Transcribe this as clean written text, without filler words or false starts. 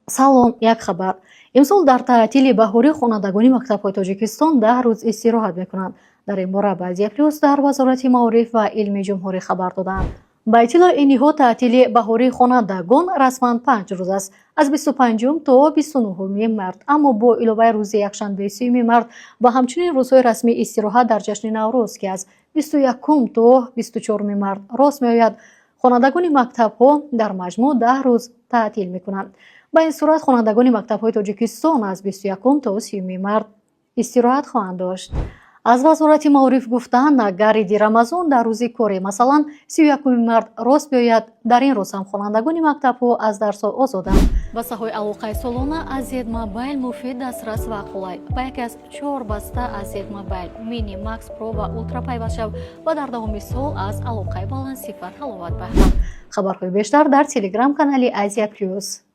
Салом, як хабар. Имсол дар таътили баҳорӣ хонандагони мактабҳои Тоҷикистон 10 рӯз истироҳат мекунанд. Дар ин бора ба Азия Плюс дар Вазорати маориф ва илми ҷумҳурӣ хабар доданд. Ба иттилои ин ниҳод, таътили баҳории хонандагон расман 5 рӯз аст, аз 25-ум то 29-уми март, аммо бо иловаи рӯзи якшанбеи 30-уми март ва ҳамчунин рӯзҳои расмии истироҳат дар ҷашни Наврӯз, ки аз 21-ум то 24-уми март рост меояд, хонандагони мактабҳо дар маҷмӯъ 10 рӯз таътил мекунанд. Ба ин сурат, хонандагони мактабҳои Тоҷикистон аз 21-ум то 30-уми март истироҳат хоҳанд дошт. Аз Вазорати маориф гуфтанд, агар иди Рамазон дар рӯзи корӣ, масалан, 31-уми март рост биёяд, дар ин рӯз ҳам хонандагони мактабҳо аз дарсҳо озоданд. Бастаҳои алоқаи солона аз Зедмобайл муфид, дастрас ва қулай. Ба яке аз чор баста аз Зедмобайл: Мини, Макс, Про ва Ултра пайваст шав ва дар давоми сол аз алоқаи баландсифат ҳаловат баҳрам. Хабарҳои бештар дар телеграм канали Азия Плюс.